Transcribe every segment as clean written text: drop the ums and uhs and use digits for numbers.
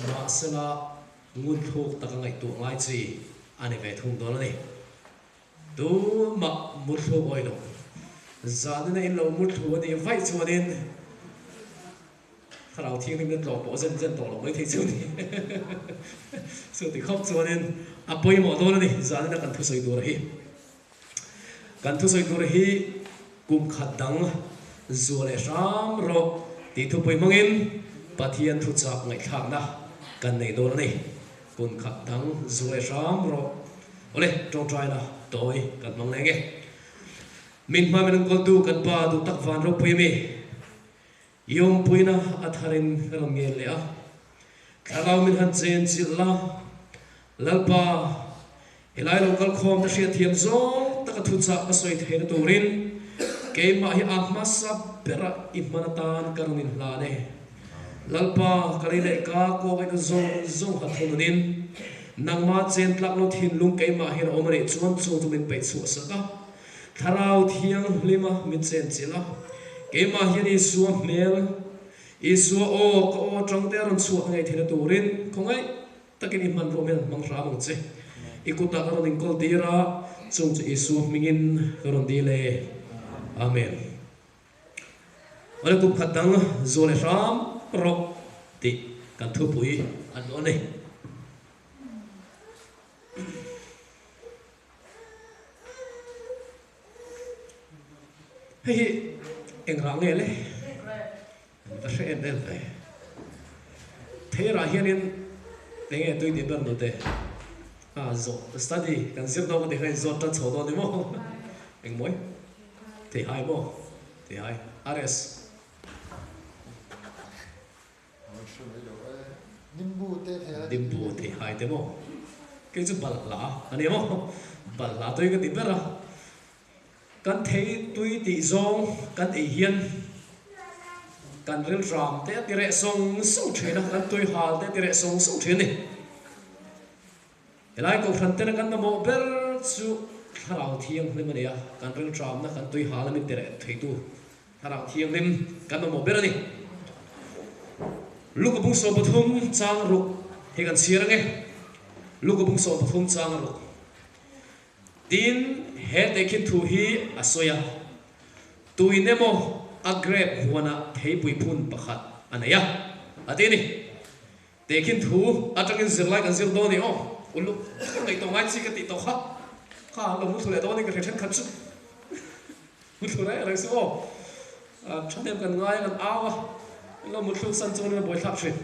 Mahsela ngunthluk taka ngaihtuah ngai chi a ni ve thung dawn a ni. Tumah muthlu awi lo. Zanina in lo muthlu a nih vaih chuanin Thlarau Thianghlimna tlawh pawh zen zen tawh lo mai thei chu a ni. Chuti khawp chuanin a pawimawh dawn a ni zanina kan thusawi tur hi. Kan thusawi tur hi kum khat dang zuah leh hram rawh tih thupui hmangin Pathian thuchak ngaihthlakna kan nei dawn a ni. Kum khat dang zuah leh hram rawh. Awle, tawngtaina tawi kan hmang leng e. Min hma min enkawltu kan pa duh tak van ropui ami i awmpuina a tharin ka rawn ngen leh a. Thlarau min han chen chilh la, Lalpa, helai lo kal khawm te hriatthiam zawng taka thuchah ka sawi theihna turin keimah hi a hmasa bera i hman atan ka rawn inhlan e. Lalpa, ka lei leh ka kawngin a zawng zawng ha thu nunin nangma chen tlak lo thinlung keimah hian a awm a nih chuan chu chu min peih chhuah sak a, Thlarau Thianghlima min chen chilh a, keimah hian Isua hmel, Isua aw, ka aw atang te a rawn chhuah ngei theihna turin khawngaih takin i hmanrua hmel hmang hram ang che. I kutah ka rawn inkawl tir a, chung chu Isua hmingin ka rawn dil e. Amen. Awle kum khat dang zual leh hram rawh tih kan thupui an duh a ni. Hei hi eng rah nge le? An va hre em em ve. Thei rah hianin eng nge tui tih ber nute? A zawh study kan zir dawn ka ti kha inzawt tan chho dawn ni maw? Eng mawi? Theihai maw? Theihai. RS. Nimbu theihai te maw? Kei chu balhla a ni maw? Balhla tui ka ti ber a. Kan thei tui tih zawng kan ei hian kan rilram te a ti reh sawng sawng thin a, kan tui hal te a ti reh sawng sawng thin a ni. Helai kohhran tena kan mamawh ber chu Thlarau Thianghlim a ni a, kan rilṭamna kan tui hal a min ti reh theitu Thlarau Thianghlim kan mamawh ber a ni. Luka bung 13 chang ruk hi kan chhiar ang e. Luka bung 13 chang ruk. Tin, he tehkhin thu hi a sawi a, Tuin emaw a grep huanah theipui phun pakhat a nei a, a ti a ni. Tehkhin thu atangin zirlai kan zir dawn i aw, uluk ka ngaih tawh ngai chi ka tih tawh kha, kha an lo mu thlu leh dawn in ka hre thenkhat chu mu thlu reng reng suh aw, thahnem kan ngai a kan au a, an lo mu thluk san chuan in a buaithlak thin.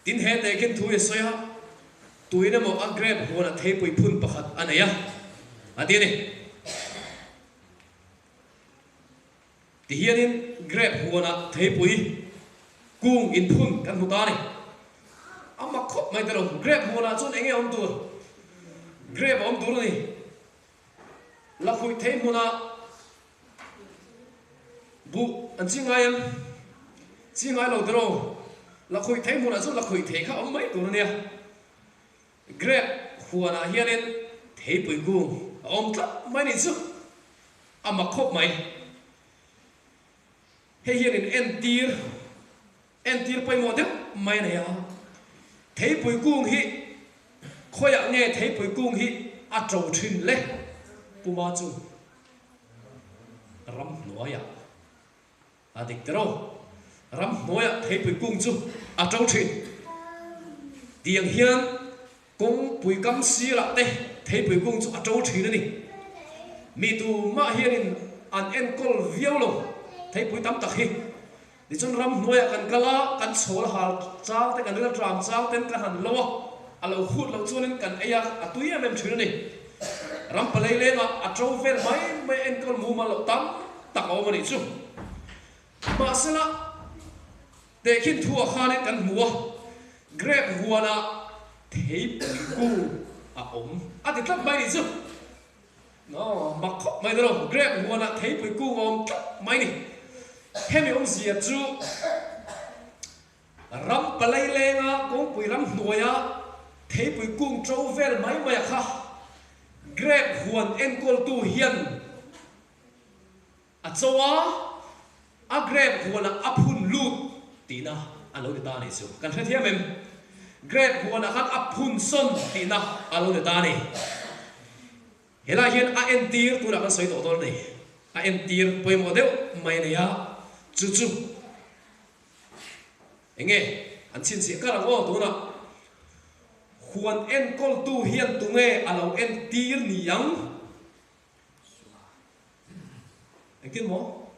Tin he tehkhin thu i sawi a, tuin emaw a grape huanah theipui phun pakhat a nei a, a ti a ni. Tihianin grape huanah theipui kung inphun kan hmu ta a ni. A mak khawp mai tilo, grape huanah chuan enge awm tur? Grape a awm tur a ni. Lakhuih thei hmunah buh an chi ngai em? Chi ngai lo tilo, lakhuih thei hmunah chuan lakhuih thei kha a awm mai tur a nia. Grape huanah hianin theipui kung a awm tlat mai nih chu a mak khawp mai. Hei hianin entir entir pawimawh deuh mai a nei a, theipui kung hi khawiah nge theipui kung hi a to thin le puma chu ramhnuaiah A dik tiraw? Ramhnuaiah theipui kung chu a to thin. Tiang hian kawngpui kam sirah te theipui kung chu a to thin a ni. Mi tumah hianin an enkawl viau lo theipui tam tak hi. Tichuan ramhnuaiah kan kal a, kan chhawl hal chang te, kan ril tram chang ten kan han lo a, a lo khut loh chuanin kan ei a, a tui em em thin a ni. Ram palei lengah a to vel mai mai enkawl mumal loh tam tak a awm a nih chu. Mahsela, tehkhin thu ah khanin kan hmu a, grape huanah theipui kung a awm a ti tlat mai nih chu. Aw, mak khawp mai tawh lo, grape huanah theipui kung a awm tlat mai ni. Hemi awmzia chu ram palai lenga kawngpui ram hnuaia theipui kung to vel mai mai a kha grape huan enkawltu hian A cho a, a grape huanah a phun lut tihna a lo ni ta a nih chu. Kan hrethiam em? Grape huanah khan a phun sawn tihna a lo ni ta a ni. Helai hian a entir tunah kan sawi tawh dawn a ni. A entir pawimawh deuh mai a nei a, chu chu eng nge an chhinchhiah kar ang aw tunah huan enkawltu hian tunge a lo entir ni ang? Engtin maw?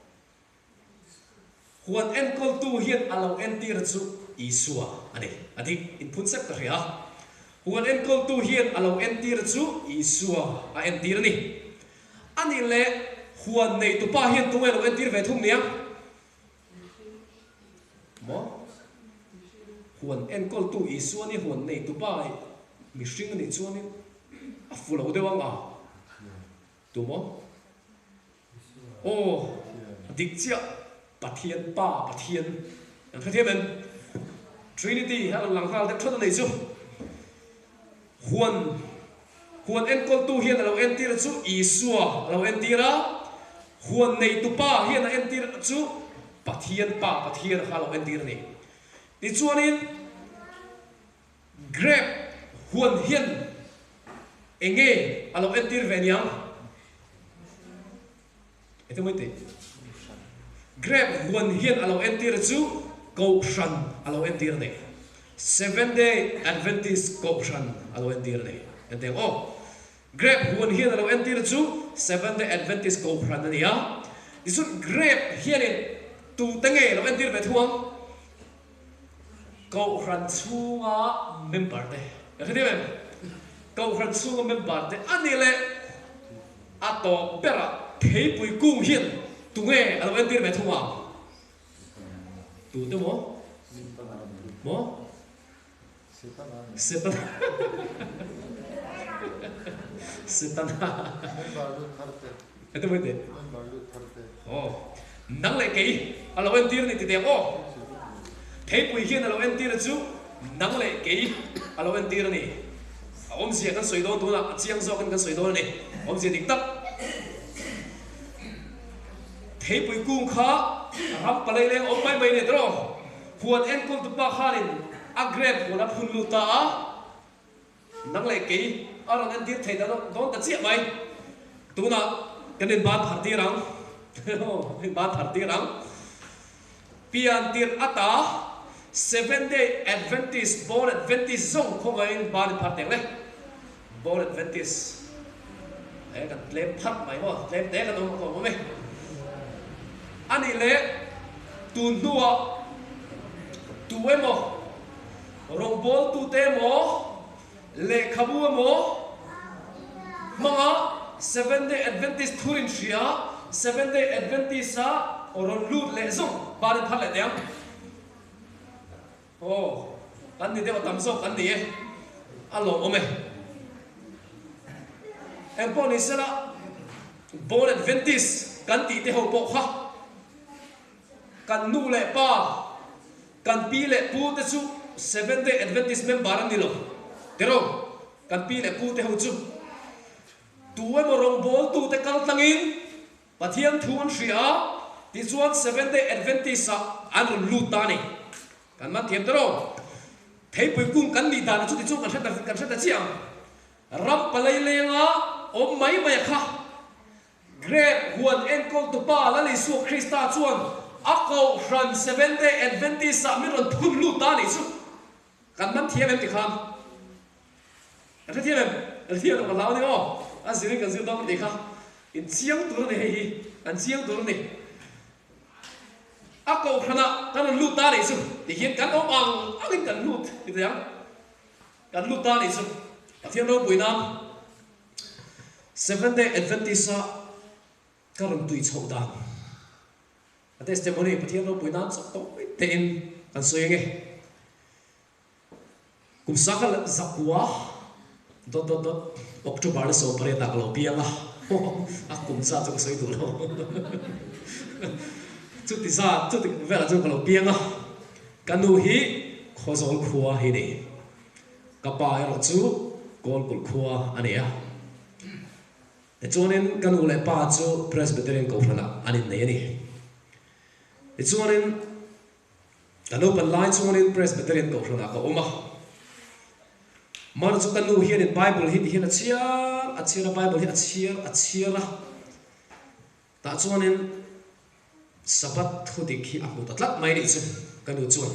Huan enkawltu hian a lo entir chu Isua a ni. A dik, inphun sek ka hria. Huan enkawltu hian a lo entir chu Isua a entir a ni. A nih leh huan neitupa hian tunge a lo entir ve thung nia? Maw? Huan enkawltu Isua ni huan neitupa mihring a nih chuanin a fu lo deuh ang a? Tu maw? Aw, a dik chiah, Pathian Pa, Pathian kan hrethiam em? Trinity a rawn lang nghal deuh thawt a nei chu. Huan, huan enkawltu hian a lo entir chu Isua a lo entir a, huan neitu Pa hian a entir chu Pathian Pa, Pathian kha a lo entir a ni. Tichuanin, Grape huan hian eng nge a lo entir ve niang? Ete mai teh. Grape huan hian a lo entir chu Kohhran a lo entir a ni. Seventh Day Adventist Kohhran a lo entir a ni. Enteh ang aw. Grape huan hian a lo entir chu Seventh Day Adventist Kohhran a ni a. Tichuan grape hianin tute nge a lo entir ve thu ang? Kohhran chhunga member te ka hre deuh em? Kohhran chhunga member te a ni leh a tawp berah theipui kung hian tunge a lo entir ve thung ang? Tute maw? Maw? Setana. Setana. Ete mai teh. Aw. Nang leh kei a lo entir ni ti teh ang aw. Theipui hian a lo entir chu nang leh kei a lo entir a ni. A awmzia kan sawi dawn tunah a chiang zawkin kan sawi dawn a ni. Awmzia dik tak. Theipui kung kha ram palei leng awm mai mai ni tawh. Huan enkawltu pa khanin a grape huan a phun lut ta a, nang leh kei a rawn entir thei ta dawn ta chiah mai. Tunah kan inban phar tir ang, inban phar tir ang. Pian tirh ata Seventh Day Adventist, Born Adventist zawng khawngaihin ban in phar teng le. Born Adventist he kan tlem phat mai maw, tlem te kan awm a awm e. A nih leh tun hnuah tu emaw rawngbawltute emaw lehkhabu emaw hmanga Seventh Day Adventist thurin hria Seventh Day Adventist a rawn lut leh zawng ban in phat leh teh ang. Aw, kan ni deuh a tam zawk kan ni e, a lawmawm e. Engpawh ni sela, Born Adventist kan tih te ho pawh kha kan nu leh pa, kan pi leh pu te chu Seventh Day Adventist member an ni lo, tiraw? Kan pi leh pu te ho chu tu emaw rawngbawltu te kal tlangin Pathian thu an hria a, tichuan Seventh Day Adventist ah an rawn lut ta a ni. Kan man thiam ta lo. Theipui kung kan nih dan chu tichuan kan hre ta kan hre ta chiah ang. Ram palei lenga awm mai mai a kha. Grape huan enkawltu pa Lal Isua Krista chuan a kohhran Seventh Day Adventist ah min rawn phun lut ta a nih chu. Kan man thiam em ti khan. Ka hrethiam em? Ka hrethiam lo ka hlau a ni aw. A zirin kan zir dawn ka tih kha. In chiang tur a ni hei hi. An chiang tur a ni. A kohhranah kan rawn lut ta a nih chu. Tihian kan awm ang angin kan lut ti thei ang. Kan lut ta a nih chu. Pathian ropui nan Seventh Day Adventist-a ka rawn tui chhoh dan. A testimony Pathian ropui nan chak tawh mai tein kan sawi ang e. Kum saka zakua dot dot dot October ni 18 ah ka lo piang a, a kum zat chu ka sawi duh lo. Chuti zat chuti kum velah chuan ka lo piang a, ka nu hi Khawzawl khua hi ni. Ka pa erawh chu Kawlkulh khua a ni a. Tichuanin ka nu leh pa chu Presbyterian Kohhranah an innei a ni. Tichuanin. Ka naupan lai chuanin Presbyterian Kohhranah ka awm a. Mar chu ka nu hianin Bible hi tihian a chhiar a chhiar a, Bible hi a chhiar a chhiar a. Tah chuanin Sabbath thudik hi a hmu ta tlat mai nih chu ka nu chuan.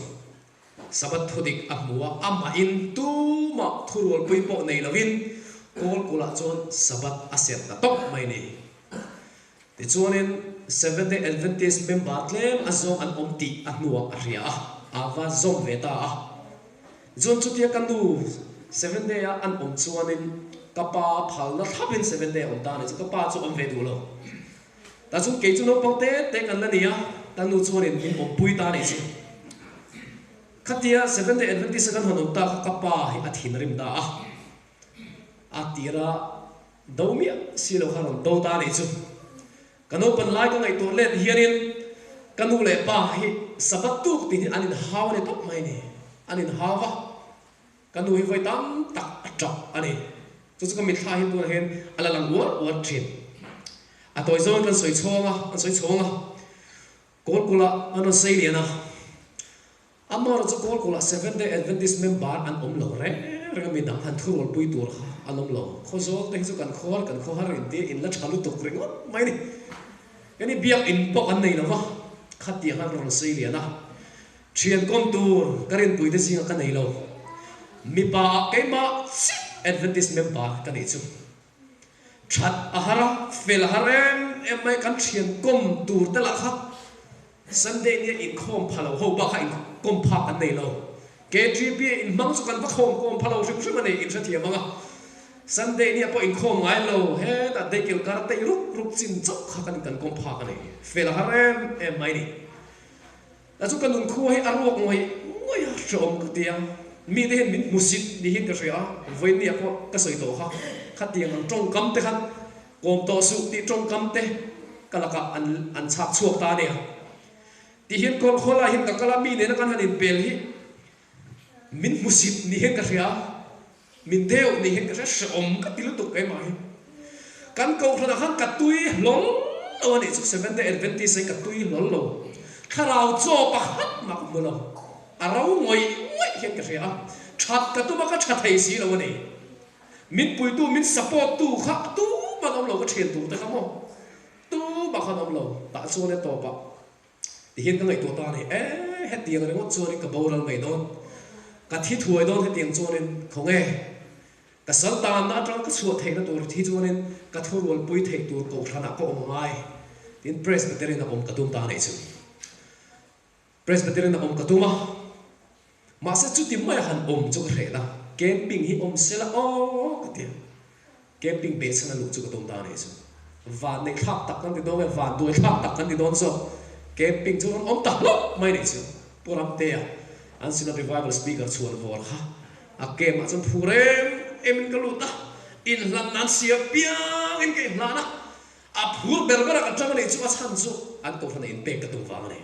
Sabbath thudik a hmu a, amahin tumah thurualpui pawh nei lovin Kawlkulah chuan Sabbath a serh ta tawp mai ni. Tichuanin Seventh-day Adventist member tlem a zawng an awm tih a hnuah a hria a, a va zawm ve ta a. Tichuan chutia ka nu Seventh-day a an awm chuanin ka pa phalna thlapin Seventh-day a awm ta a ni chu ka pa chu awm ve duh lo. Tah chuan kei chu naupang te te kan la ni a, ka nu chuanin min awmpui ta a nih chu. Khatia Seventh-day Adventist a kan hawn awm ta kha ka pa hi a thinrim ta a, a tira Do miah si lo kha rawn do ta a nih chu. Ka naupan lai ka ngaihtuah let hianin ka nu leh pa hi Sabbath tuk tih hi an inhau a ni tawp mai ni. An inhau va, ka nu hi vawi tam tak a tap a ni. Chu chu ka mitthla hi tunah hian a la lang uar uar thin. A tawi zawngin kan sawi chhawng a, kan sawi chhawng a. Kawlkula an rawn sei lian a. Amaherawhchu Kawlkawlah Seventh Day Adventist member an awm lo reng reng a, midang han thurualpui tur kha an awm lo. Khawzawl te hi chu kan khuar kan khawhar in tia in la tha lutuk ringawt mai ni. Kani biak in pawh kan nei lo va, khatiang khan ka rawn sawi lian a. Thian kawm tur ka rinpui te zingah ka nei lo. Mipa ah keimah chiah Adventist member ka nih chu. That a har a, fel a har em em mai, kan thian kawm tur te lah kha Sunday nia inkhawm pha lo ho bak kha inkawm phak an nei lo. KTP a inhmang chu kan va khawm kawm pha lo hrim hrim a nei, inhrethiam ang a. Sunday nia pawh inkhawm ngai lo, hetah Deikil kar tei ruk ruk chin chauh kha kan kan kawm phak a nei. Fel a har em em mai ni. A chu ka nunkhua hi a ruak ngawih ngawih a, hrehawm ka ti a, mite hian min hmusit ni hian ka hria a, vawinia pawh ka sawi tawh kha, khatiang ang tawngkam te khan kawm tawh suh tih tawngkam te ka lakah an an chhak chhuak ta a nia. Ti hian kawl khawlai hian ka kal a, mi nena kan han inpel hi min hmusit ni hian ka hria a, min deuh ni hian ka hria, hrehawm ka ti lutuk keimah hi. Kan kohhranah khan ka tui hlawl lo a nih chu, Seventh Day Adventist hi ka tui hlawl lo. Thlarau chaw pakhat mah ka hmu lo. A ro ngawih ngawih hian ka hria a, that ka tum a ka tha thei si lo a ni. Min puitu, min support tu kha tumah an awm lo, ka thian tur te kha maw tumah khan awm lo. Tah chuan e tawpah Tihian ka ngaihtuah ta a ni, E, hetiang ringawt chuanin ka boral mai dawn, ka thi thuai dawn hetiang chuanin, khawnge ka sal tanna atanga ka chhuah theihna tur thi chuanin ka thurualpui theih tur kohhranah ka awm angai, tiin Presbyterian a awm ka tum ta a nih chu. Presbyterian a awm ka tum a, mahse chuti maia han awm chu ka hreh la, camping hi awm sela aw ka ti a. Camping behchhan a luh chu ka tum ta a nih chu. Van neih thlak tak kan ti dawn nge van duai thlak tak kan ti dawn zawk. Camping chu rawn awm ta hlauh mai nih chu. Pu Ramtea an Synod Revival Speaker chhuan vawr kha a camp ah chuan phur em em in ka lut a, inhlan nan siam piang in ka inhlan a, a phur ber ber ah ka tang a nih chu a chhan chu an kohhran ah inpek ka tum vang a ni.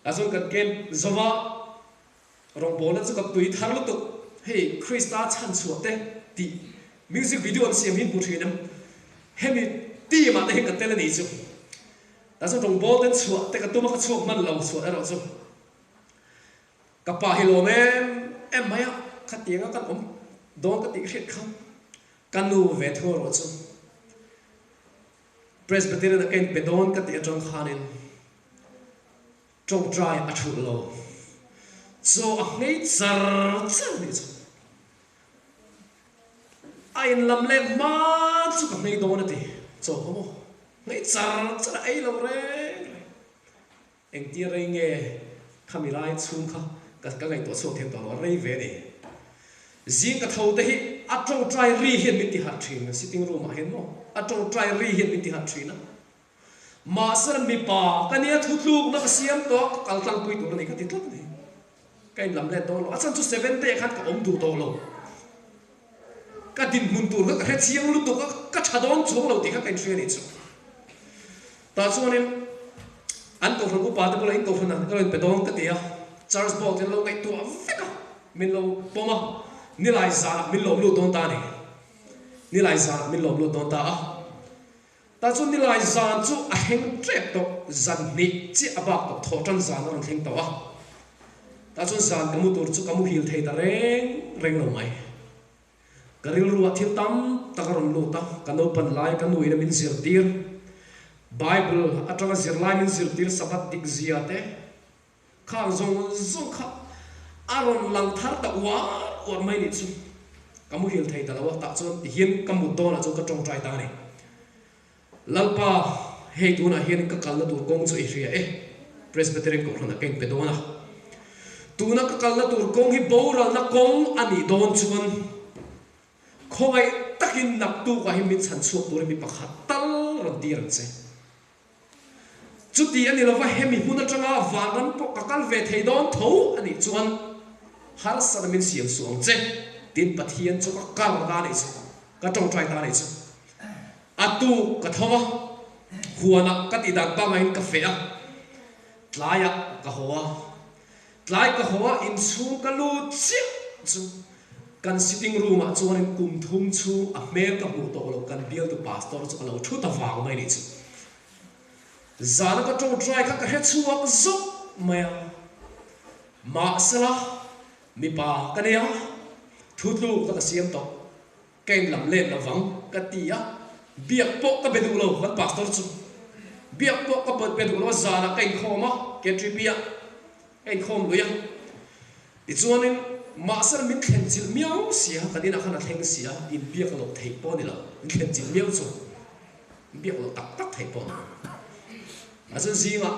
Tah chuan kan camp zova Rawngbawlna chu ka tui thar lutuk. Hei Krista chhanchhuah te tih music video an siam hi hmu thin em? Hemi team ah te hian ka tel a nih chu. Tah chuan rawngbâwl ten chhuah te ka tum a, ka chhuak hman lo chhuah erawh chu ka pa hi lawm em em mai a, khatianga kan awm dawn ka tih hriat kha ka nu ve thu erawh chu Presbyterian ah ka inpe dawn ka tih atang khanin Tawngtai a thulh lo. Chaw a nghei char char nih chu. A in lam leh hma chu ka nghei dawn a ti. Chaw kha maw? Nghei char char a ei lo reng reng. Engtia rei nge khami lai chhung kha ka ka ngaihtuah chhuak thiam tawh lo a rei ve a ni. Zing ka tho te hi a tawngtai ri hian min ti harh thin. Sitting room ah hian maw a tawngtai ri hian min ti harh thin a. Mahse mipa ka nia thutlukna ka siam tawh a, ka kal tlangpui tur a ni ka ti tlat a ni. Ka inlam let dawn lo. A chhan chu seven day ah khan ka awm duh tawh lo. Ka dinhmun tur kha ka hre chiang lutuk a, ka tha dawn chuang lo tih kha ka inhria a nih chu. Tah chuanin an kohhran upa te bulah in kohhran ah ka lo inpe dawn ka ti a, Church board in lo ngaihtuah vek a, min lo pawm a, nilai zanah min lawm lut dawn ta a ni. Nilai zanah min lawm lut dawn ta a. Tah chuan nilai zan chu a thleng tep tawh, zan hnih chiah a bak tawh, thawh tan zan a rawn thleng tawh a. Tah chuan zan ka mu tur chu ka muhil thei ta reng reng lo mai. Ka rilruah thil tam tak a rawn lut a, ka naupan lai ka nuin a min zirtir, Bible atanga zirlai min zirtir Sabbath dik zia te, Khang zawng zawng kha a rawn lang thar ta uar uar mai nih chu. Ka muhil thei ta lo a, tah chuan tihian ka mut dawnah chuan ka tawngtai ta a ni. Lalpa, hei tunah hianin ka kalna tur kawng chu i hria e, Presbyterian Kohhranah ka inpe dawn a. Tuna ka kalna tur kawng hi boralna kawng a nih dawn chuan khawngaih takin naktukah hi min chhan chhuak turin mi pakhat tal rawn tir ang che. Chuti a ni lova hemi hmun atanga vanram pawh ka kal ve thei dawn tho a nih chuan harsatna min siam suh ang che tiin Pathian chu ka kar ta a nih chu, ka tawngtai ta a nih chu. A tuk ka tho a, huanah ka tih dan pangaiin ka feh a, tlaiah ka haw a, tlai ka haw a inchhung ka lut chiah chu kan sitting room ah chuanin kum thum chhung a hmel ka hmuh tawh loh kan bialtu pastor chu ka lo thu ta vang mai nih chu. Zana ka tawngtai kha ka hre chhuak zawk mai a, mahsela mipa ka nia thutluk ka ka siam tawh. Ka in lam let lo vang ka ti a, biak pawh ka be duh lo kan pastor chu. Biak pawh ka be duh lo a, zanah ka inkhawm a, KTP ah ka inkhawm lui a. Tichuanin mahse min thlen chilh miau sia, kan inah khan a thleng sia, inbiak loh theih pawh a ni lo, min thlen chilh miau chu biak loh tak tak theih pawh a ni lo. A chu zingah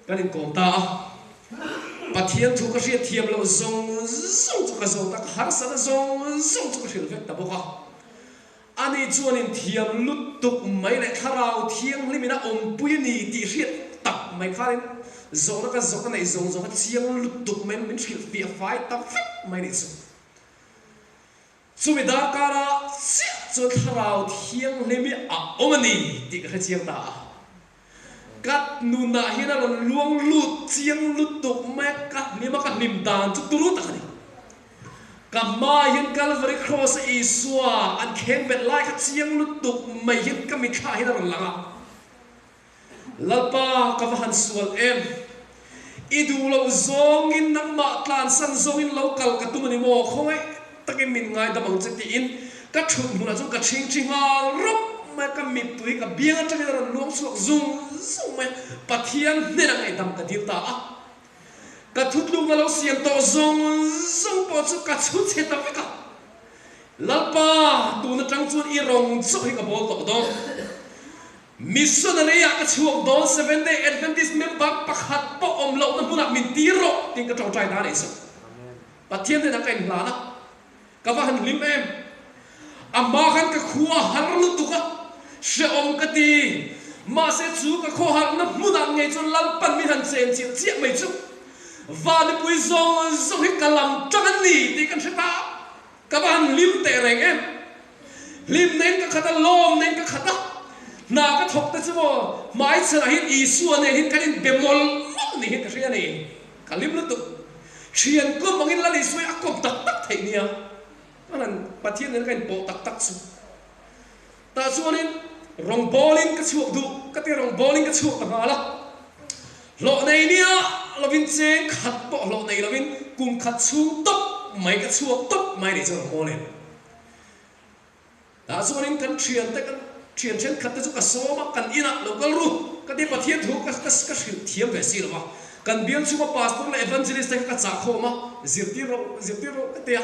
kan inkawm ta a, Pathian thu ka hriat thiam loh zawng zawng chu ka zawt a, ka harsatna zawng zawng chu ka hrilh vek ta bawk a. Ani chuan inthiam lutuk mai leh thlarau thianghlimin a awmpui a ni tih hriat tak mai khanin zawhna ka zawh ka neih zawng zawng kha chiang lutuk maiin min hrilh fiah fai ta vek mai nih chu. Chumi darkara chiah chuan Thlarau Thianghlim hi a awm a ni tih ka hre chiang ta a. Ka nunah hian a rawn luang lut chiang lutuk mai a, ka hlim a, ka hlim dan chu turu tak a ni. Ka hmaah hian Calvary Cross a Isua an kheng bet lai kha chiang lutuk mai hian ka mitthla hian a rawn lang a. Lalpa ka va han sual em? I duh loh zawngin nangmah tlansan zawngin lo kal ka tum a ni maw? Khawngaih takin min ngaidam ang che tiin ka thut hmunah chuan ka chhingchhi nghal rawp mai a, ka mittui ka biang atangin a rawn luang chhuak zung zung mai a, Pathian hnenah ngaihdam ka dil ta a. Ka thutlukna lo siam tawh zawng zawng pawh chu ka chhu chhe ta vek a. Lalpa tun atang chuan i rawng chauh hi ka bawl tawh dawn. Missionary ah ka chhuak dawn Seventh Day Adventist member pakhat pawh awm lohna hmunah min tir rawh tiin ka tawngtai ta a nih chu. Pathian hnenah ka inhlan a, ka va han hlim em. A hma khan ka khua har lutuk a, hrehawm ka ti. Mahse chu ka khaw harhna hmunah ngei chuan Lalpan min han chen chilh chiah mai chu. Vanipui zawng zawng hi ka lam tang a ni tih kan hre ta. Ka va han hlim teh reng em? Hlim neiin ka khat a, lawm neiin ka khat a. Hna ka thawk te chu maw, hmaichhanah hian Isua nen hian kan inbe mawlh mawlh ni hian ka hria a ni. Ka hlim lutuk. Thian kawm angin Lal Isua hi a kawm tak tak theih nia. Ka han Pathian nen ka inpawh tak tak chu. Tah chuanin rawngbawlin ka chhuak duh ka ti, rawngbawlin ka chhuak ta nghal a. Hlawh nei nia lovin cheng khat pawh hlawh nei lovin kum khat chhung tawp mai ka chhuak tawp mai nih chuan rawngbawlin. Tah chuanin kan thiante kan thian thenkhat te chu ka sawm a, kan inah lo kal ru ka ti Pathian thu ka ka hrilh thiam ve si lo va. Kan bial chhunga pastor leh evangelist te kha ka chah khawm a, zirtir rawh zirtir rawh ka ti a.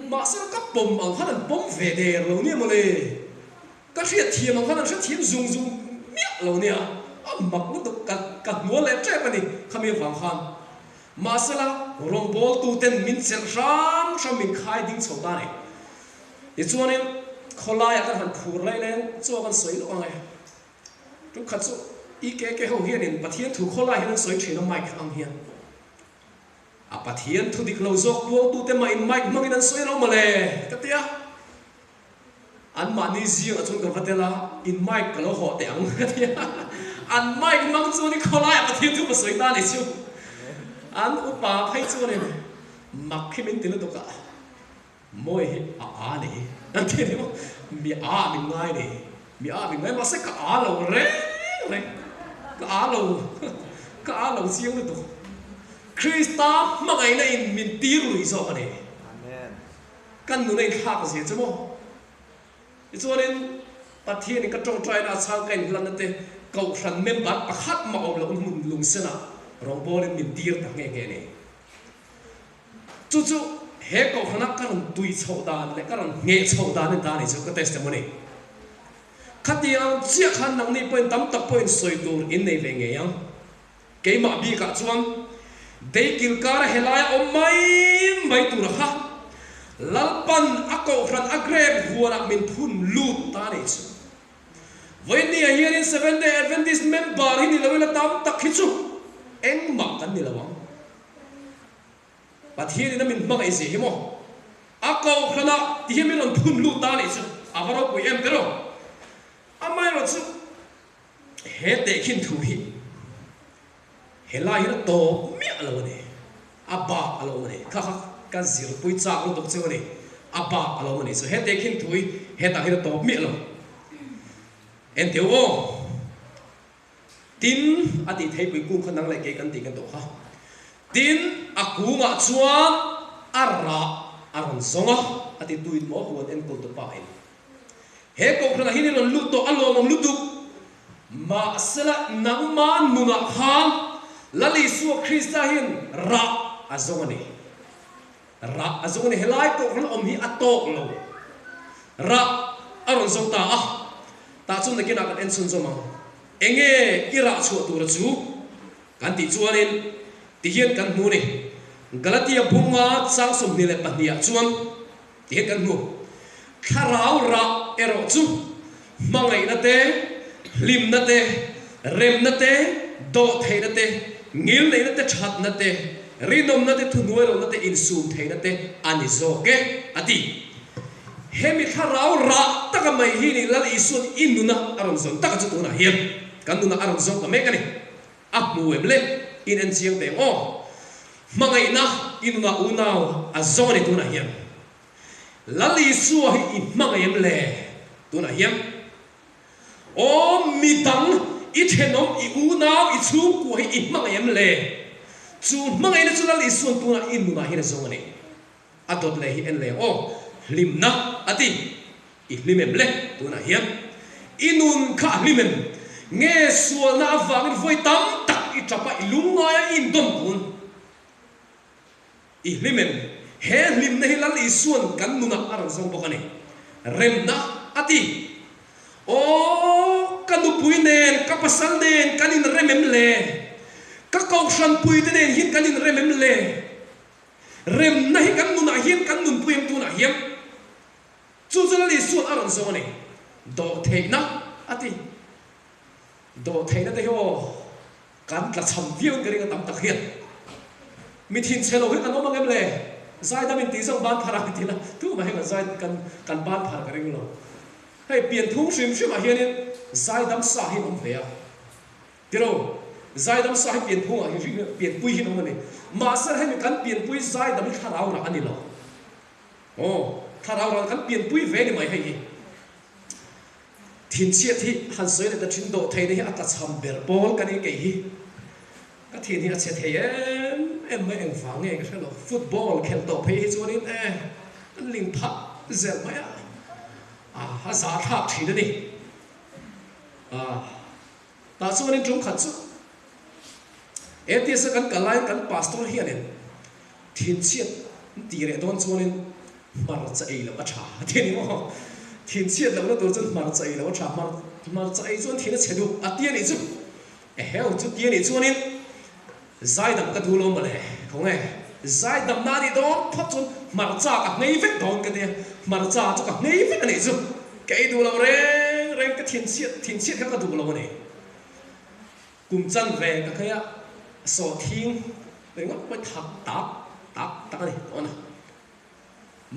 Mahse ka pawm ang khan an pawm ve der lo nia mawle. Ka hriat thiam ang khan an hrethiam zung zung miah lo nia. A mak lutuk ka ka hnual leh tep a ni khami avang khan. Mahsela rawngbawltu ten min chelh hram hram min khai ding chho ta a ni. Tichuanin khawlaiah kan han phur lai leng chaw kan sawi lawk ang e. Tuk khat chu EKK ho hianin Pathian thu khawlai hian an sawi thin a mic ang hian. A Pathian thu dik lo zawk puangtute mah in mic hmangin an sawi lo mawle ka ti a. An mahni zingah chuan ka va tel a, in mic ka lo hawh teh ang ka ti a. An mic hmang chuan i khawlaiah Pathian thu ka sawi ta nih chu. An upa phei chuanin mak hi min ti lutuk a, Mawi hi a a ni an ti a ni maw? Mi a min ngai ni, mi a min ngai mahse ka a lo reng reng, ka a lo, ka a lo chiang lutuk. Krista hmangaihna in min tir lui zawk a ni. Kan nuna inthlak zia chu maw? Tichuanin Pathianin ka tawngtaina a chhang ka inhlanna te Kohhran member pakhat mah awm loh hmun lungsenah rawngbawlin min tir ta nghe nghe a ni. Chu chu he Kohhrana ka rawn tui chhoh dan leh ka rawn ngheh chhoh dan a ni ta a ni chu ka testimony. Khatiang chiah khan nangni pawhin tam tak pawhin sawi tur in nei ve ngei ang. Keimah bikah chuan Deikil kara helaia awm mai mai tur a kha Lalpan a Kohhran a grep huanah min phun lut ta a nih chu. Vawiinniah hianin Seventh Day Adventist member hi ni lo ila tam tak hi chu engmah kan ni lo ang. Pathianin a min hmangaih zia hi maw? A Kohhranah ti hian min rawn phun lut ta a nih chu a va ropui em tiraw? Amaherawhchu he tehkhin thu hi helai hian a tawp miah lo a ni. A bak a lo awm a ni. Kha kha ka zirpui chak lutuk chu a ni. A bak a lo awm a ni. So he tehkhin thu hi hetah hian a tawp miah lo. Enteu aw. Tin, a tih theipui kung kha nang leh kei kan tih kan tawh kha. Tin, a kungah chuan a rah a rawn zawng a, a ti tuin maw huan enkawl tu pa in. He kohhranah hian i rawn lut tawh a lawmawm lutuk. Mahsela nangma nunah khan Lal Isua Krista hian rah a zawng a ni. Rah a zawng a ni. Helai kohhran awm hi a tawk lo. Rah a rawn zawng ta a. Tah chuan nakinah kan en chhunzawm ang. Enge i rah chhuah tura chu kan tih chuanin tihian kan hmu a ni. Galatia bunga chang 22 ah chuan tihian kan hmu. Thlarau rah erawh chu hmangaihna te, hlimna te, remna te, dawhtheihna te, ngilneihna te, thatna te, rinawmna te, thuhnuailohna te, insumtheihna te a ni zawk e, a ti. Hemi thlarau rah taka mai hi ni Lal Isua'n i nuna a rawn zawn taka chu tunah hian kan nunah a rawn zawng ta mek a ni. A hmu em le? In en chiang teh ang aw. Hmangaihna i nunah unau a zawng a ni tunah hian. Lal Isua hi i hmangaih em le? Tunah hian Aw midang i thenawm, i unau, i chhungkua hi i hmangaih em le? Chu hmangaihna chu Lal Isua'n tunah i nunah hian a zawng a ni. A dawt leh hi en leh ang aw, hlimna a ti. I hlim em le? Tunah hian i nun kha a hlim em? Nge sualna avangin vawi tam tak i tap a, i lungngai a, i indawm kun? I hlim em? He hlimna hi Lal Isua'n kan nunah a rawn zawng bawk a ni. Remna a ti. Aw, ka nupui nen, ka pasal nen kan inrem em le? Ka kohhranpuite nen hian kan inrem em le? Remna hi kan nunah hian kan nunpui em tunah hian chu chu Lal Isua'n a rawn zawng a ni. Dawhtheihna a ti. Dawhtheihna te hi aw kan tla cham viau in ka ring a tam tak hian. Mi thinchhe lo hi kan awm ang em le? Zaidam in tih zawk ban phar ang ti la tumah hi kan zai kan kan ban phar ka ring lo. Hei pianphung hrim hrimah hianin zaidam sa hi an awm ve a. Tiro, zaidam sa hi pianphungah hi hring pianpui hi an awm a ni. Mahse hemi kan pianpui zaidam hi thlarau rah a ni lo. Aw, thlarau rah kan pianpui ve ni mai hei hi. Thinchhiat hi han sawi leh ta thin dawh theihna hi a tlachham ber pawl ka ni kei hi. Ka thin hi a chhe thei em em mai engvang nge ka hre lo. Football khelh tawh phei hi chuanin e kan ling phah zel mai a, a zahthlak thin a ni. Tah chuanin tum khat chu ATS a kan kal laiin kan pastor hianin thinchhiat an tih reh dawn chuanin hmarcha ei loh a tha a ti a ni maw? Thinchhiat lohna tur chuan hmarcha ei loh a tha, hmarcha ei chuan thin a chhe duh a ti a nih chu. Eheu chu ti a nih chuanin zaidam ka duh lo mawle khawnge zaidamna a nih dawn phawt chuan hmarcha ka nghei vek dawn ka tia, hmarcha chu ka nghei vek a nih chu. Ka ei duh lo reng reng ka thinchhiat thinchhiat kha ka duh lo a ni. Kum chan ve ka nghei a, sawhthing ringawt pawh hi thak tak tak tak a ni tawh a.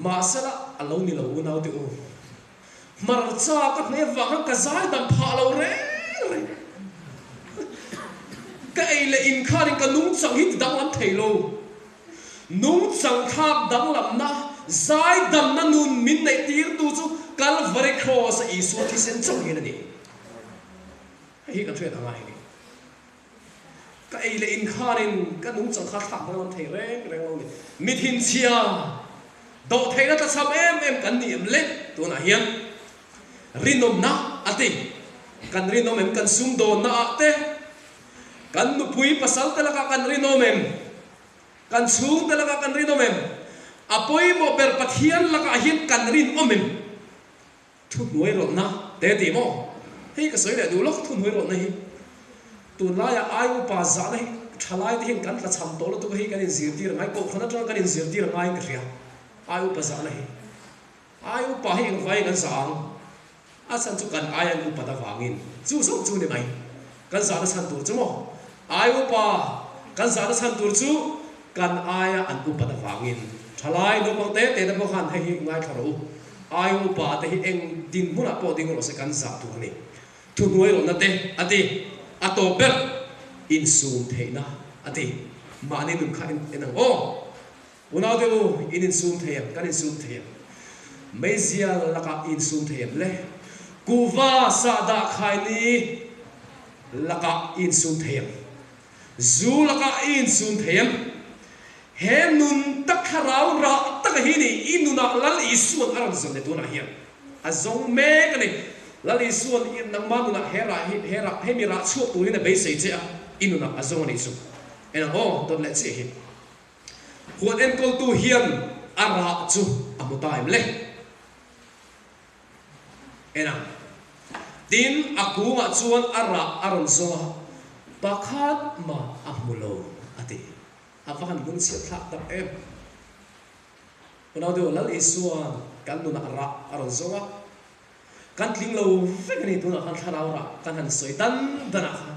Mahsela a lo ni lo unau te u. Hmarcha ka hne vang khan ka zai dam phah lo reng reng. Ka ei leh in khanin ka nungchang hi ti danglam thei lo. Nungchang thlak danglamna, zai damna nun min neih tirtu chu Kalvari Kraws a Isua thisen chauh hian a ni. Hei hi kan hriat a ngai a ni. Ka ei leh in khanin ka nungchang kha thlak danglam thei reng reng lo ni. Mi thinchhia, dawhtheihna tlachham em em kan ni em le? Tunah hian rinawmna a ti. Kan rinawm em? Kan sumdawnna ah te, kan nupui pasal te lakah kan rinawm em? Kan chhungte lakah kan rinawm em? A pawimawh ber Pathian lakah hian kan rinawm em? Thuhnuai rawlhna te ti maw? Hei ka sawi leh duh lawk thuhnuai rawlhna hi. Tunlaia ai upa zahna hi thalai te hian kan tlachham tawh lutuk a hei kan inzirtir a ngai, kohhran atanga kan inzirtir a ngaiin ka hria ai upa zahna hi. Ai upa hi engvaiin kan zah ang? A chhan chu kan ai an upat avangin chu zawk chu ni mai. Kan zahna chhan tur chu maw? Ai upa kan zahna chhan tur chu kan aia an upat avangin. Thalai naupang te te te pawh khan hei hi ngaithla rawh u. Ai upa te hi eng dinhmunah pawh ding rawh se kan zah tur a ni. Thuhnuai rawhna te a ti. A tawp ber insum theihna a ti. Mahni nun kha en ang aw. Unaute u, in insum thei em? Kan insum thei em? Meizial lakah insum thei em le? Kuhva sahdah khaini lakah i insum thei em? Zu lakah i insum thei em? He nun tak thlarau rah taka hi ni, i nunah Lal Isuan a rawn zawn leh tunah hian a zawng mek a ni. Lal Isuan i nangmah nunah he rah hi, he rah, hemi rah chhuak turin a beisei che a, i nunah a zawng a nih chu. Enang aw, dawt leh chiah hi. Huan enkawltu hian a rah chu a hmu ta em le? En ang. Tin, a kungah chuan a rah a rawn zawng a, pakhat mah a hmu lo, a ti. A va han lungchhiat thlak tak em! Unau deuh, Lal Isua'n kan nunah rah a rawn zawng a, kan tling lo vek a ni. Tunah khan thlarau rah kan han sawi dan danah khan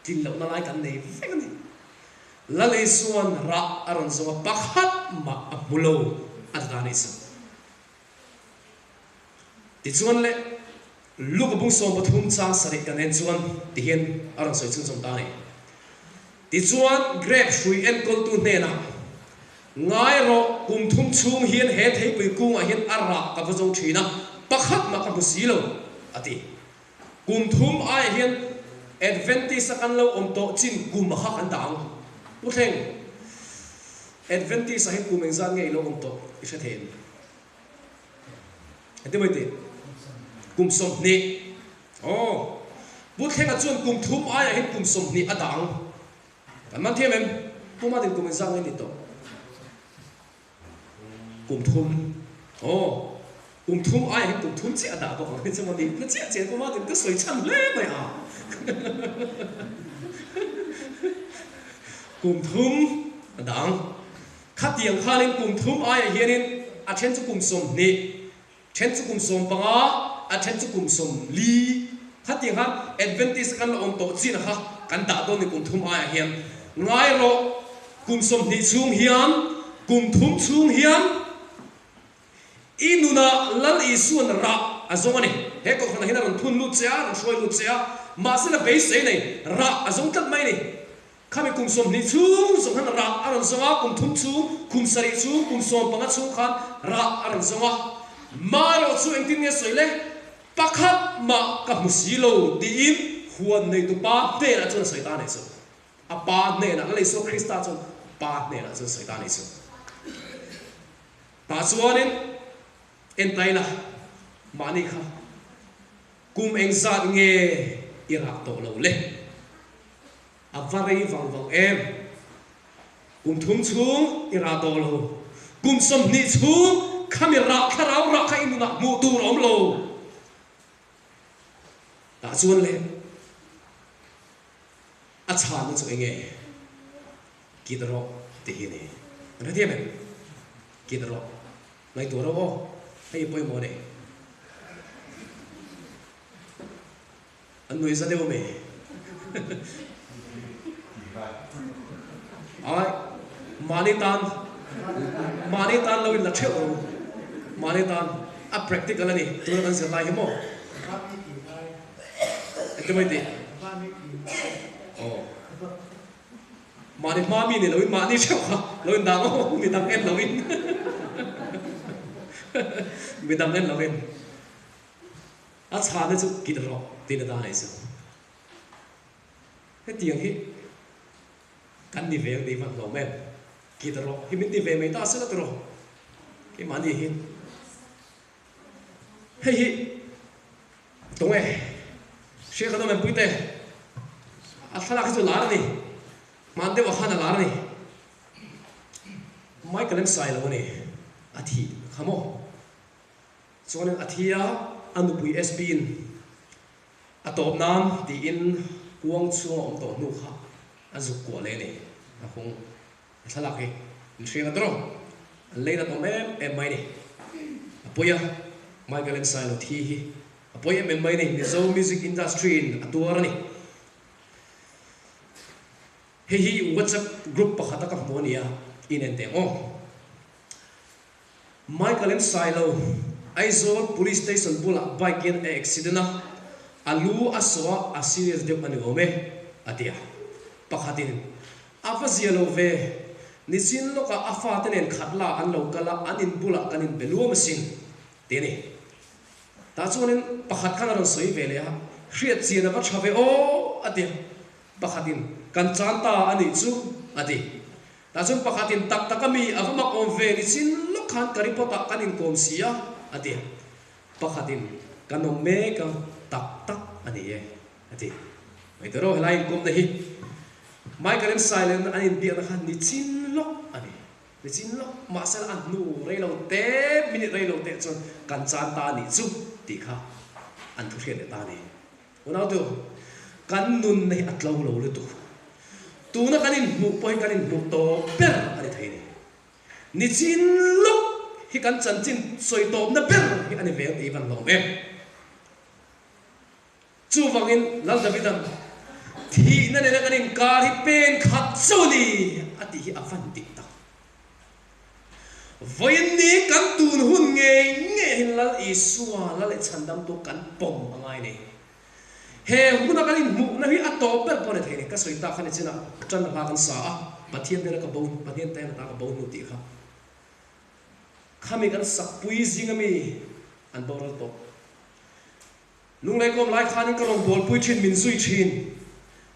Tlin lohna lai kan nei vek a ni. Lal Isua'n rah a rawn zawng a, pakhat mah a hmu lo a ti ta a nih chu. Tichuan le, Luka bung 13 chang sarih kan en chuan tihian a rawn sawi chhunzawm ta a ni. Tichuan grape hrui enkawltu hnenah, Ngai rawh, kum thum chhung hian he theipui kungah hian a rah ka va zawng thin a, pakhat mah ka hmu si lo, a ti. Kum thum aiah hian Adventist a kan lo awm tawh chin kum a kha kan dah ang. Pu Thleng, Adventist ah hian kum engzat nge i lo awm tawh i hre thei em? Engtin maw i tih? Kum 20. Aw, Pu Thlenga chuan kum thum aiah hian kum 20 a dah ang. Kan man thiam em? Pu Matin kum engzat nge i nih tawh? Kum thum aw kum thum aiah hian kum thum chiah a dah bawk ang hi chu maw ni na chiah chiah pawh matin ka sawi chhan hle mai a kum thum a dah ang khatiang khanin kum thum aiah hianin a then chu kum 20 then chu kum 15 a then chu kum 40 khatiang khan Adventist kan la awm tawh chin kha kan dah dawn ni kum thum aiah hian ngai rawh Kum 20 chhung hian, kum thum chhung hian i nunah Lal Isua'n rah a zawng a ni. He kohhranah hian a rawn thun lut che a, a rawn hruai lut che a, mahse la beisei nei, rah a zawng tlat mai a ni. Khami kum 20 chhung zawng khan rah a rawn zawng a, kum thum chhung, kum sarih chhung, kum 15 chhung khan rah a rawn zawng a. Marawh chu engtin nge sawi le? Pakhat mah ka hmu si lo tiin huan neitupa hnenah chuan a sawi ta a nih chu. A Pa hnenah, Lal Isua Krista chuan Pa hnenah chuan sawi ta a nih chu. Tah chuanin en ta ila, mahni kha kum engzat nge i rah tawh lo le? A va rei vang vang em? Kum thum chhung i rah tawh lo. Kum 20 chhung khami rah thlarau rah kha i nunah hmuh tur a awm lo. Tah chuan le. A chhanna chu enge? Kit rawh ti hi a ni. An hrethiam em? Kit rawh. Ngaihtuah rawh aw. Hei pawimawh a ni. An nuih za deuh mai. Ai, mahni tan, mahni tan lo in la theuh rawh u. Mahni tan a practical a ni. Tuna kan zir lai hi maw? Engti mai tih? Aw. Mahni hma mi ni loin mahni theuh kha lo in dang aw, mi dang en loin. Mi dang en loin. A chhana chu kit rawh tiin a ta nei chu. Hetiang hi. Kan ni ve ang tih van hlawm em? Kit rawh hi min ti ve mai ta sela tiraw? Keimahni hi hei hi tunge hria kan awm em puite? A thlalak hi chu lar a ni. Hman deuh ah khan a lar a ni. Michael em sai lo a ni. A thih kha maw? Chuanin a thi a, a nupui SB in a tawp nan tiin kuang chhunga awm tawh hnu kha a zuk kuah leh a ni. A hung a thlalak hi an hriang a tawrh an lei nat awm em em mai a ni. A pawi a, Michael M. Sailo thi hi a pawi em em mai a ni. Mizo music industry in a tuar a ni. Hei hi WhatsApp group pakhata ka hmu a ni a, inen teh ang aw. Michael M. Sailo, Aizawl Police Station bulah bike in a accident a, a lu a sawh a, a serious deuh a ni awm e, a ti a. Pakhatin, A va zia lo ve, nichin lawkah a fate nen khat la an lo kal a, an in bulah kan inbe luam asin, ti a ni. Tah chuanin pakhat khan a rawn sawi ve leh a, Hriat chian a va tha ve aw, a ti a. Pakhatin, Kan chan ta a nih chu, a ti. Tah chuan pakhatin tak tak a mi a va mak awm ve ni chin lawk khan ka report ah kan inkawm si a, a ti. Pakhatin kan awm mek a, tak tak a ni e, a ti. Mai ta rawh helai inkawmna hi Michael and Silent an inbiakna kha ni chin lawk a ni. Ni chin lawk mahse a hnu rei lo te, minute rei lo te chuan kan chan ta a nih chu tih kha an thu hriat leh ta a ni. Unautu, kan nunna hi a tlo lo lutuk. Tuna kan inhmuh pawh hi kan inhmuh tawp ber a ni thei a ni. Nichin lawk hi kan chanchin sawi tawpna ber hi a ni ve ang tih hi van hlawm em. Chuvangin Lal Davidan, Thihna nena kan inkar hi pen khat chauh a ni a tih hi a van dik tak. Vawiin ni kan tun hun ngei ngei hian Lal Isua la leh chhandamtu kan pawm a ngai nei. He huna kan inhmuhna hi a tawp ber pawh a ni thei a ni. Ka sawi tak kha nichinah tan hla kan sa a, Pathian hnena ka bo, Pathian hnena ta ka bo hnu tih kha. Khami kan sakpui zinga mi an boral tawh. Lunglei kawm lai khanin ka rawn bawlpui thin, min zui thin.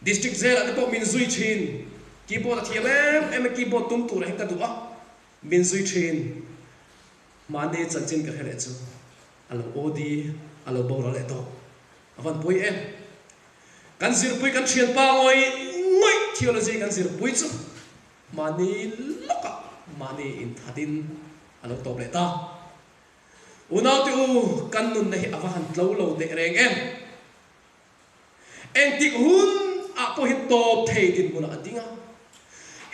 District jail ah te pawh min zui thin. Keyboard a thiam em em a, keyboard tum turah hian ka duh a, min zui thin. Mahni chanchin ka hre leh chu a lo OD, a lo boral leh tawh. A van pawi em. Kan zirpui kan thianpa ngawih ngawih theology kan zirpui chu mahni lawkah mahni inthatin a lo tawp leh ta. Unaute u, kan nunna hi a va han tlo lo teh reng em? Engtik hun ah pawh hian tawp thei dinhmunah a ding a.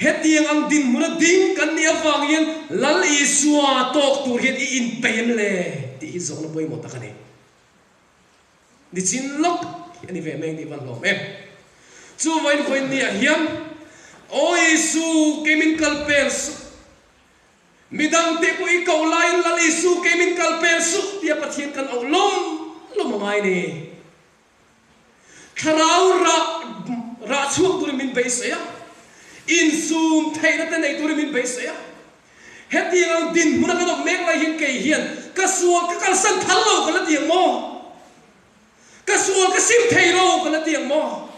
Hetiang ang dinhmuna ding kan nih avang hian Lal Isua tawk tur hian i inpeih em le? tih hi zawhna pawimawh tak a ni. Nichin lawk hi a ni ve mai ang tih van hlawm em? Chuvain vawiin niah hian, Aw Isu, kei min kal pel suh. Midangte pawh i koh laiin Lal Isu kei min kal pel suh tia Pathian kan auh lawm lawm a ngai ni. Thlarau rah rah chhuak turin min beisei a, insum theihna te nei turin min beisei a. Hetiang ang dinhmuna kan awm mek lai hian kei hian ka sual ka kalsan phal lo ka la ti ang maw? Ka sual ka sim thei lo ka la ti ang maw?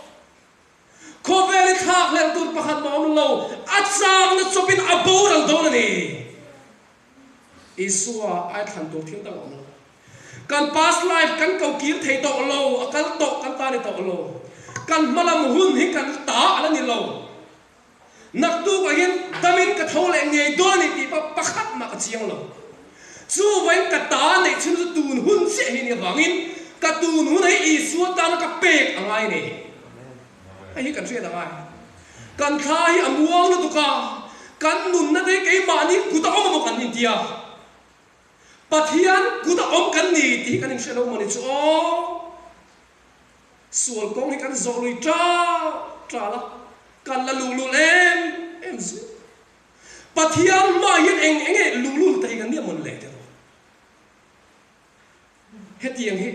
Khawvel i thlak hlelh tur pakhat mah awm lo, a changna chawpin a boral dawn a ni. Isua ai thlan tur thil dang a awm lo. Kan past life kan ko kir thei tawh lo, a kal tawh kan ta ni tawh lo. Kan hmalam hun hi kan ta a la ni lo. Naktuk ah hian damin ka tho leh ngei dawn a ni tih pawh pakhat mah ka chiang lo. Chuvain ka ta neih chhun chu tun hun chiah hi nih avangin ka tun hun hi Isua tana ka pek a ngai a ni. Hei hi kan hriat a ngai. Kan thla hi a muang lutuk a, kan nunna te hi keimahni kut a awm emaw kan inti a, Pathian kut a awm kan ni tih hi kan inhre lo maw ni chu aw. Sual kawng hi kan zawh lui ṭal ṭal a, kan la luhlul em em zui. Pathian hmaah hian eng eng nge luhlul te hi kan nia mawn le tiraw? Hetiang hi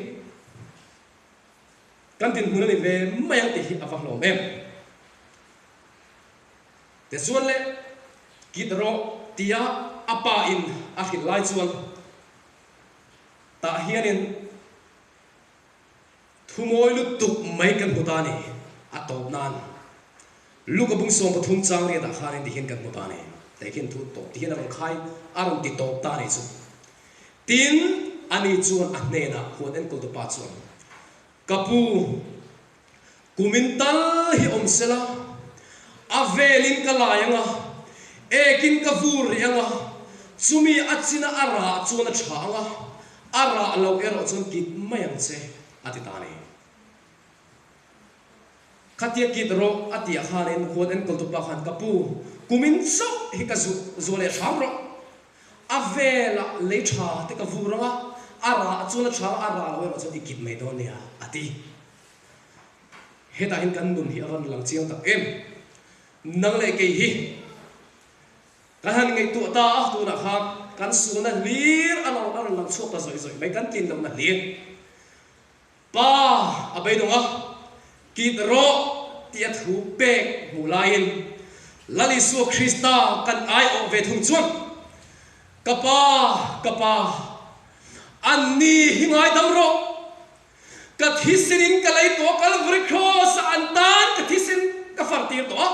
kan dinhmun a ni ve mai ang tih hi a va hlawm em? Tichuan le, kit rawh tia a pa in a hrilh lai chuan tah hianin Thu mawi lutuk mai kan hmu ta a ni, a tawp nan. Luka bung 13 chang riatah khanin tihian kan hmu ta a ni. Tehkhin thu tawp tihian a rawn khai, a rawn ti tawp ta a nih chu. Tin, ani chuan a hnenah huan enkawltu pa chuan, Ka pu, kumin tal hi awm sela, a velin ka lai ang a, ekin ka vur rih ang a, chumi a china a rah chuan a tha ang a, a rah loh erawh chuan kit mai ang che, a ti ta a ni. Khatia kit rawh a tih ah khanin huan enkawltu pa khan ka pu, kumin chauh hi ka zu zuah leh hram rawh. A velah lei tha te ka vur ang a, a rah chuan a tha ang a, a rah loh erawh chuan i kit mai dawn nia a ti. Hetah hian kan nun hi a rawn lang chiang tak em? Nang leh kei hi kan han ngaihtuah ta a, tunah khan kan sualna hlir a rawn lang chhuak ta zawih zawih mai, kan tlin lohna hlir. Pa a beidawng a, kit rawh tih a thu pek hmuh laiin Lal Isua Krista kan aiawh ve thung chuan, Ka Pa, ka Pa, anni hi ngaidam rawh, ka thisen in ka lei tawh a, Kalvari Kraws ah an tan ka thisen ka far tir tawh a,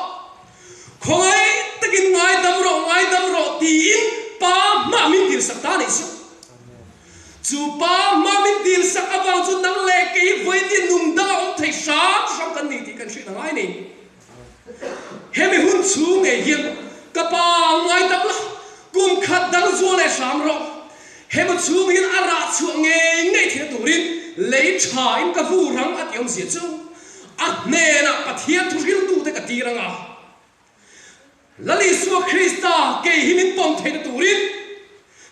khawngaih takin ngaidam rawh, ngaidam rawh tiin Pa hmah min dilsak ta a nih chu. Chu pa hma min dil sak avang chu nang leh kei vawiin nung dang a awm thei hram hram kan ni tih kan hrilh a ngai ni. Hemi hun chhung ngei hian ka pa ngaidam la, kum khat dang zual leh hram rawh. Hemi chhung hian a rah chhuah ngei ngei theihna turin lei tha in ka vu rang a tih awmzia chu a hnenah Pathian thu hriltute ka tir ang a. Lal Isua Krista kei hi min pawm theihna turin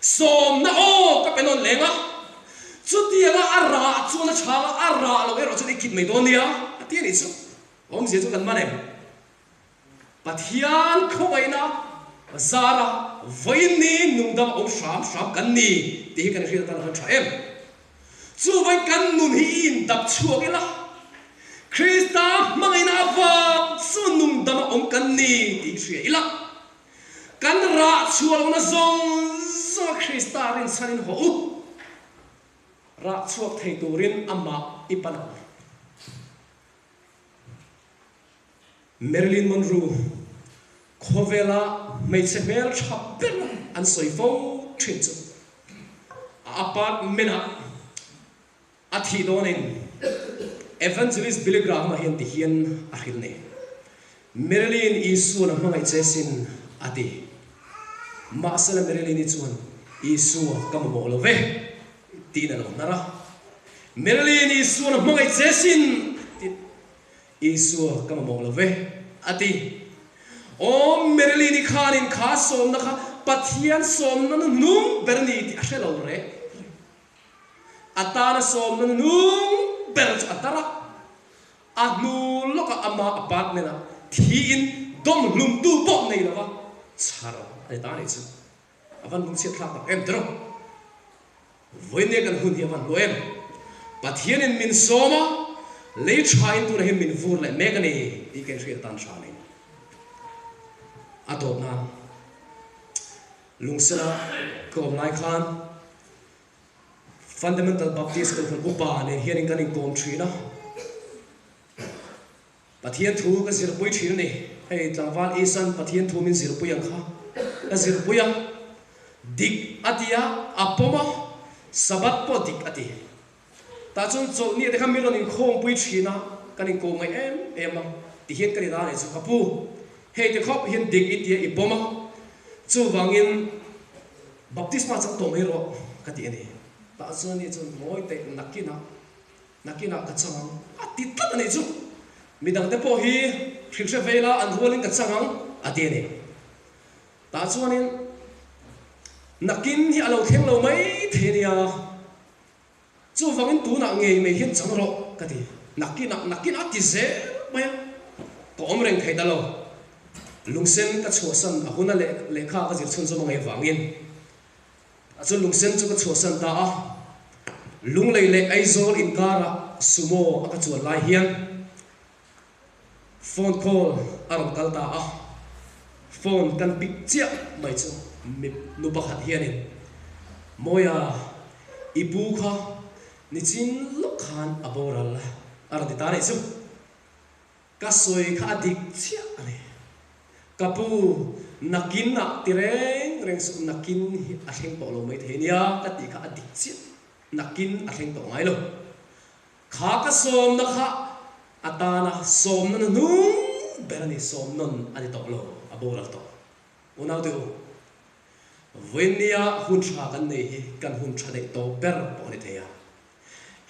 sawmna aw ka pe nawn leng a, chutianga a rah chuan a chhang a, a rah loh erawh chuan i kit mai dawn nia a ti a nih chu. Awmzia chu kan man em? Pathian khawngaihna zara vawiin ni nungdam a awm hram hram kan ni tih hi kan hriat atan a han tha em? Chuvain kan nun hi i indap chhuak ila, Krista hmangaihna avang chu nungdama awm kan ni tih hria ila, kan rah chhuah lohna zawng zawnga Krista rinchhanin haw u, rah chhuak thei turin amah i pan ang. Marilyn Monroe, khawvela hmeichhe hmel tha ber an sawi fo thin chu a apartment ah a thih dawnin Evangelist Billy Graham-a hian ti hian a hrilh ni. Marilyn Isua'n a hmangaih che sin a ti. Mahsela Marilyn-i chuan Isua ka mamawh lo ve tiin a lo hnar a. Marilyn Isua'n a hmangaih che sin a ti. Isua ka mamawh lo ve, a ti. Aw, Marilyn-i khanin kha sawmna kha Pathian sawmna nu hnung ber a ni tih a hre lo reng reng. A tana sawmna nu hnung ber chu a tar a, a hnu lawkah ama apartment-ah thiin dawm hlumtu pawh nei lova chhar a ni ta a nih chu. A van lungchhiat thlak tak em tiraw? Vawinia kan hun hi a van hmu em? Pathianin min sawm a, lei thain tunah hian min vur leh mek a ni tih ka inhriat tan hran in a tawp nan lungsela ka awm lai khan Fundamental Baptist Kohhran upa nen hianin kan inkawm thin a. Pathian thu ka zirpui thin a ni. Hei tlangval Isan Pathian thu min zirpui ang kha ka zirpui a, dik a ti a, a pawm a, Sabbath pawh dik a ti. Tah chuan chawlhni te kha min rawn inkhawmpui thin a, kan inkawm ngaih em em a, ti hian ka ni ta a nih chu ka pu. Hei ti khawp hian dik i tia i pawm a, chuvangin baptisma chang tawh mai rawh ka ti a ni. Tah chuan ni chuan ngawi teh nakinah Nakinah ka chang ang a ti tlat a nih chu. Midangte pawh hi hrilh hre vei la an rualin ka chang ang a ti a ni. Tah chuanin nakin hi a lo thleng lo mai thei a nia. Chuvangin tunah ngei mai hian chang rawh ka ti. Nakinah nakinah a ti zel mai a, ka awm reng thei ta lo. Lungsen ka chhuahsan a huna lehkha ka zir chhunzawm a ngaih vangin. A chuan lungsen chu ka chhuahsan ta a, Lunglei leh Aizawl inkarah sumo a ka chuan lai hian phone call a rawn kal ta a, phone kan pick chiah mai chu mi nu pakhat hianin, Mawia, i pu kha nichin lawk khan a boral a rawn ti ta a nih chu. Ka sawi kha a dik chiah a ni. Ka pu, nakin ah ti reng reng suh, nakin hi a thleng tawh lo mai thei nia ka tih kha a dik chiah, nakin a thleng tawh ngai lo. Kha ka sawmna kha a tana sawmna na hnung ber a ni, sawmnawn a ni tawh lo, a boral tawh. Unaute u, vawiinnia hun tha kan nei hi kan hun tha daih tawh ber pawh a ni thei a.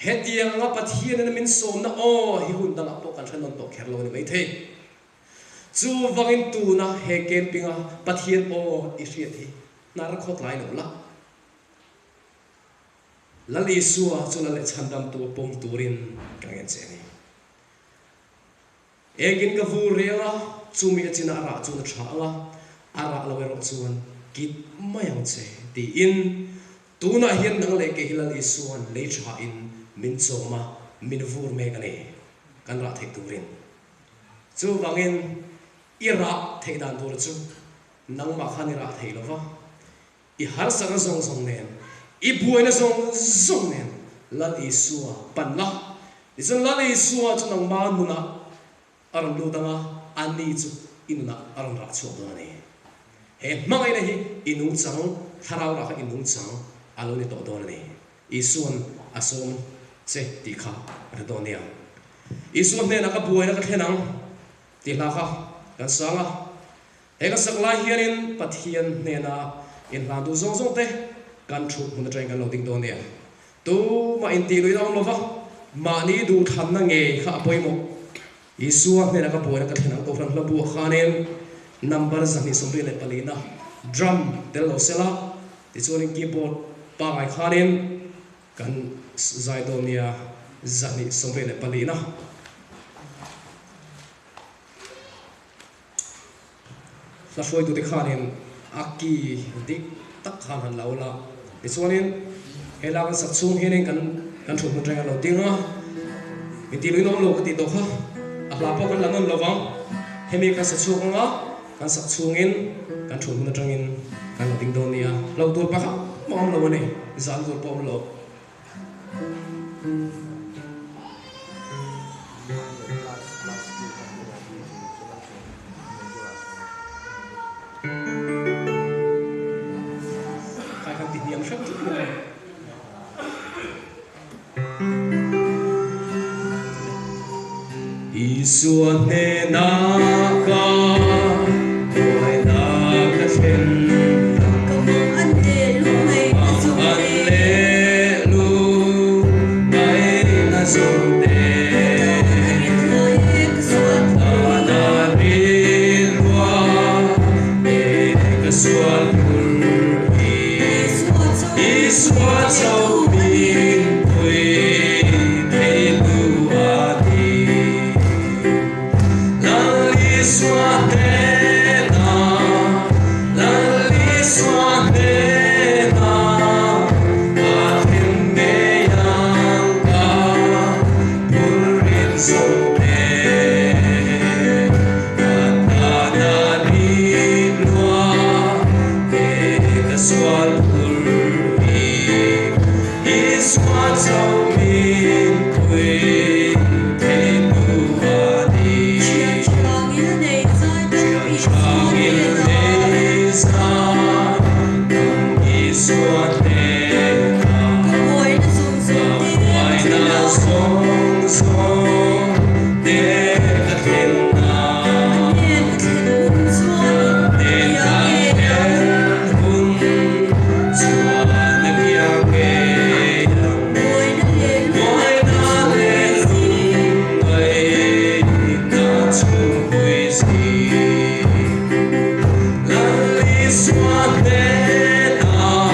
Hetiang anga Pathianin a min sawmna aw hi hun dangah pawh kan hre nawn tawh kher lo a ni maithei. Chuvangin tuna he camping-a Pathian aw i hriat hi hnar khawtlai lo la. Lal Isua chu Lal leh Chhandamtu a pawm turin ka ngen che a ni. Engin ka vur reng a, chumi a chinah a rah chuan a tha ang a, a rah lo erawh chuan kit mai ang che, tiin tunah hian nang leh kei hi Lal Isua'n lei thain min chawm a, min vur mek a ni, kan rah theih turin. Chuvangin i rah theih dan tur chu nangmah khan i rah thei lo va, I harsakna zawng zawng nen, i buaina zawng zawng nen Lal Isua pan la. Tichuan Lal Isua chu nangma nunah a rawn lut ang a, ani chu i nunah a rawn rah chhuak dawn a ni. He hmangaihna hi i nungchang, thlarau rah kha i nungchang a lo ni tawh dawn a ni. Isua'n a sawm che tih kha a hre dawn nia. Isua hnenah ka buaina ka thlen ang tih hla kha kan sang a. He ka sak lai hianin Pathian hnena inhlan duh zawng zawng te kan thut hmun atangin kan lo ding dawn nia. Tumah intih luihna awm lova mahni duhthlanna ngei kha a pawimawh. Isua hnena ka buaina ka thlen ang Kohhran hla buah khanin number 224 na drum tel lo sela tichuanin keyboard pangai khanin kan zai dawn nia 224 na. Hla hruaitute khanin a ki dik tak khan han la ula, tichuanin he la kan sak chhung hianin kan kan thut hmun reng a lo ding a, min tih luin awm lo ka tih tawh kha, a hla pawh kan la nawn lo vang, hemi kan sa chhuak anga kan sak chhungin kan thut hmun atangin kan lo ding dawn nia, hlauh tur pakhat mah awm lo a ni, zan tur pawh awm lo. Kai kan ti hniam hrep hrep mai a. Isua hnenah ka buaina ka thlen. Ka mang an leh lu ngaihna zawng Mang an te. leh lu ngaihna zawng te. Ka tan a rit lai e ka sual phur hi. Ka tan a rit rua e ka sual phur hi. Isua chauh Isua min chauh pui theitu a ni. min pui theitu a ni. Lal Isua hnenah, Lal Isua hnenah, ka thlen ngei ang ka phurrit zawng te. Ka tan a rit rua e ka sual phur hi. Isua chauh min pui theitu a ni. Thian tha ngil nei zai dam Thian tha Isua ngil hnenah. nei zai dam Isua hnenah. Ka buaina zawng Ka zawng te ka buaina thlen a. zawng zawng te ka thlen a. A hnen ka thlen hun chuan A hnen a ka ngei ang. thlen hun chuan a kiang ngei ang. Buaina leh Buaina lungngaihna chhung leh pui si. lungngaihna chhung pui si. Lal Isua hnenah,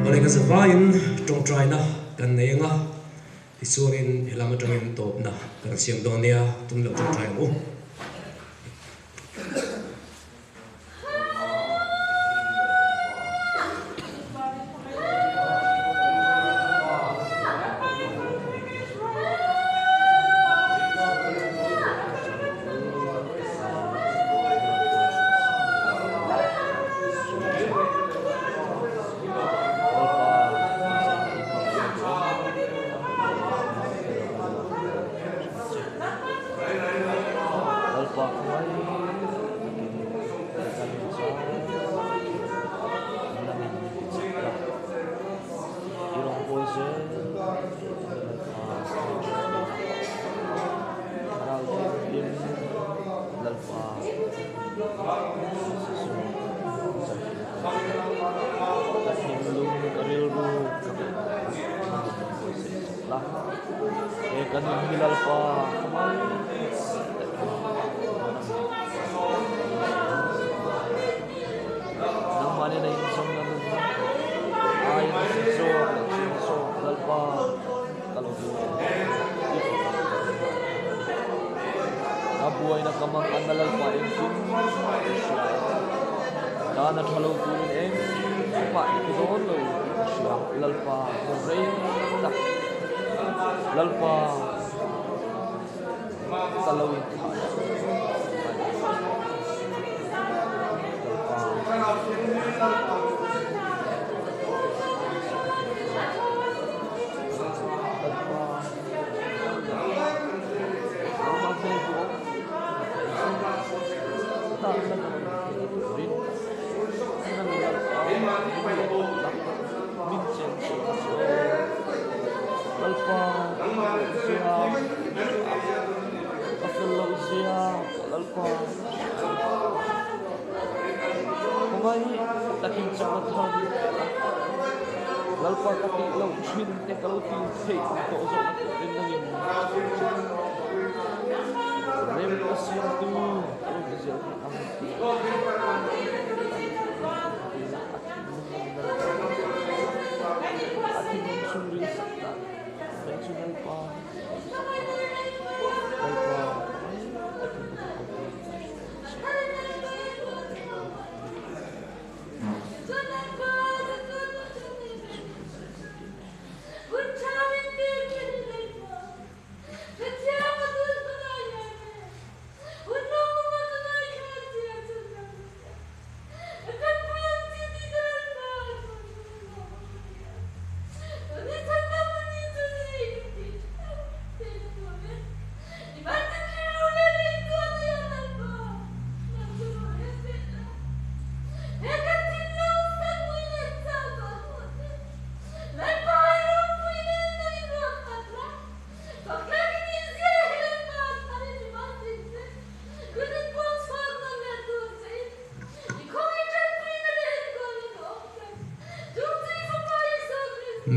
Awle ka zavaiin tawngtaina kan nei anga tichuanin helam atangin tawpna kan siam dawn nia tum loh tawngtai ang u.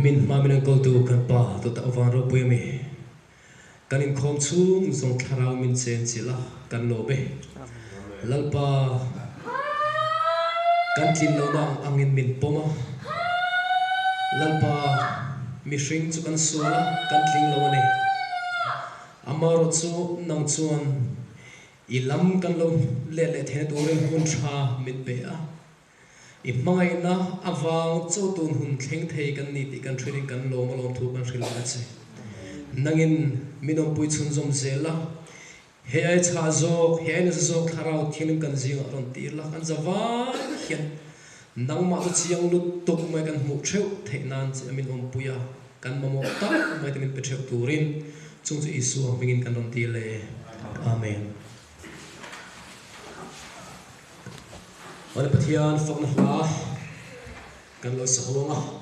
Min hma min an kawltu kan Pa tu tak van ropui a mi. Kan inkhawm chhung zawng thlarau min chen chilh a, kan lawm e. Lalpa, kan tlin lohna ang angin min pawm a. Lalpa, mihring chu kan sual a, kan tling lo a ni. Amaherawh chu nang chuan i lam kan lo let leh theihna turin hun tha min pe a. I hmangaihna avang chaw tun hun thleng thei kan ni tih kan hrilhin kan lawm a lawmthu kan hrilh ang a che. Nangin min awmpui chhunzawm zel a, he ai chhah zawk, he ai nasa zawk thlarau thianghlim kan zingah rawn tir la, kan za vai hian nangmah chu chiang lutuk mai kan hmuh theuh theih nan che a min awmpui a, kan mamawh tak mai te min pe theuh turin chung chu Isua hmingin kan rawn ti le. Amen. Awle Pathian fakna hla kan lo sa huang a.